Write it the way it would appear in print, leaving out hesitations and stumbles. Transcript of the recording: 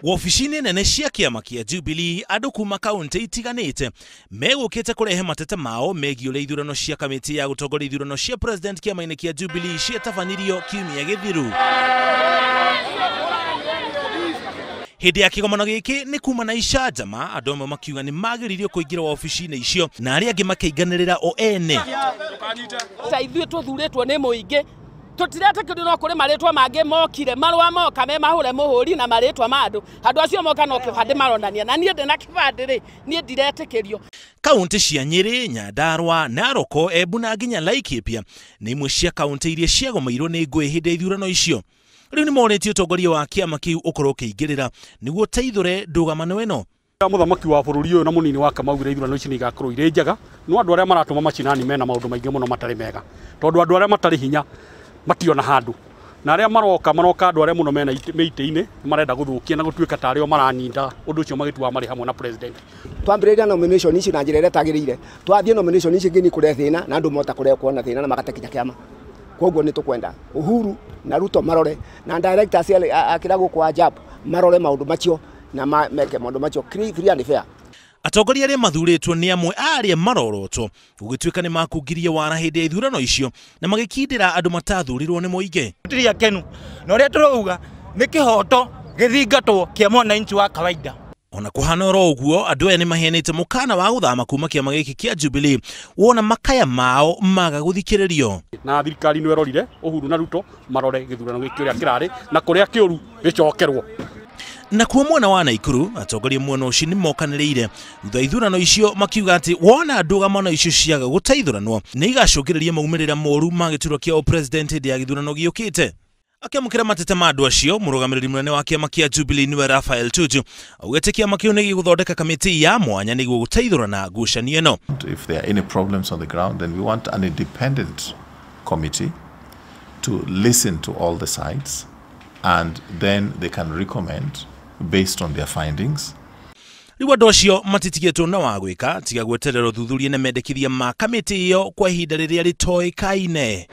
Wabici-inĩ nene cia kĩama kĩa Jubilee, andũ kuma kaunti itiganĩte megũkĩte kũrehe mateta mao megiĩ ũrĩa ithurano cia kamĩtĩ ya gũtongoria ithurano cia president kĩama-inĩ kĩa Jubilee ciatabanirio kiumia gĩthiru. Hĩndĩ ya kĩgomano gĩkĩ nĩ kuma na icanjama, andũ amwe makiuga nĩ magĩrĩirio kũingĩra wabici-inĩ icio na arĩa angĩ makĩinganĩrĩra o ene. Ta ithuĩ tũthurĩtwo nĩ mũingĩ, tũtiretĩkĩrio no kũrĩ marĩtwa mangĩ mokire, marũa moka me mahũre mũhũri na marĩtwa ma andũ, andũ acio moka no kĩbandĩ maronania, na niĩ ndĩna kĩbandĩ rĩ, niĩ ndiretĩkĩrio. Kaunti cia Nyĩrĩ, Nyandarua, Narok, Embu na nginya Laikipia nĩ imwe cia kaunti iria ciagomeirwo nĩ ngũĩ hĩndĩ ya ithurano icio. Rĩu nĩ morĩtie ũtongoria wa kĩama kĩu ũkorwo ũkĩingĩrĩra nĩguo ũteithũre ndũgamano ĩno. Mũthamaki wa bũrũri ũyũ na mũnini wake maugire ithurano ici nĩ igakorwo irĩ njega, no andũ arĩa maratũma macinani mena maũndũ maingĩ mũno matarĩ mega, tondũ andũ arĩa matarĩ hinya mationa handũ, na arĩa maroka maroka andũ arĩa mũno mena mĩitĩ-inĩ marenda gũthũkia na gũtuĩka ta arĩa maraninda ũndũ ũcio magĩtuaga marĩ hamwe na president. Twambĩrĩria nomination ici na njĩra ĩrĩa ĩtagĩrĩire, twathiĩ nomination ici ingĩ nĩ kũrehe thĩna na andũ mota kũrehe kuona thĩna na magate kinya kĩama. Koguo nĩ tũkwenda Uhuru na Ruto marore na directors a kĩrĩa gũkũ wa JAB marore maũndũ macio na meke maũndũ macio free and fair. Atongoria arĩa mathurĩtwo nĩ amwe a arĩa marorotwo gũgĩtuĩka nĩ makungirie wara hĩndĩ ya ithurano icio na magĩkindĩra andũ matathurirwo nĩ mũingĩ. Tũtirĩ akenu na ũrĩa tũrauga nĩ kĩhoto gĩthingatwo kĩa mwananchi wa kawaida. Ona kũhana oro ũguo, andũ aya nĩ maheanĩte mũkana wa gũthama kuma kĩama gĩkĩ kĩa Jubilee wona makaya mao maga gũthikĩrĩrio. Na thirikari nĩ ĩrorire Uhuru na Ruto marore gĩthurano gĩkĩ ũrĩa kĩrarĩ na kũrĩa kĩũru gĩcokerwo. Na kuo mwena wa Naikuru, atongoria mwena ũcio nĩ mokanĩrĩire thutha ithurano icio makiuga atĩ wona ndũgamano icio ciaga gũteithũranwo nĩ igacũngĩrĩria maumĩrĩra moru ma gĩturwa kĩa ũpresident hĩndĩ ya gĩthurano gĩũkĩte. Akĩamũkĩra mateta ma andũ acio, mũrũgamĩrĩri mũnene wa kĩama kĩa Jubilee nĩwe Raphael Tuju augĩte kĩama kĩu nĩ gĩgũthondeka kamĩtĩ ya mwanya nĩguo gũteithũrana ngucanio ĩno. If there are any problems on the ground, then we want an independent committee to listen to all the sides and then they can recommend based on their findings. Rĩu andũ acio matitigĩtwo na wa gwĩka tiga gweterera ũthuthuria na mendekithia ma kamĩtĩ ĩyo kwa ihinda rĩrĩa rĩtoĩkaine.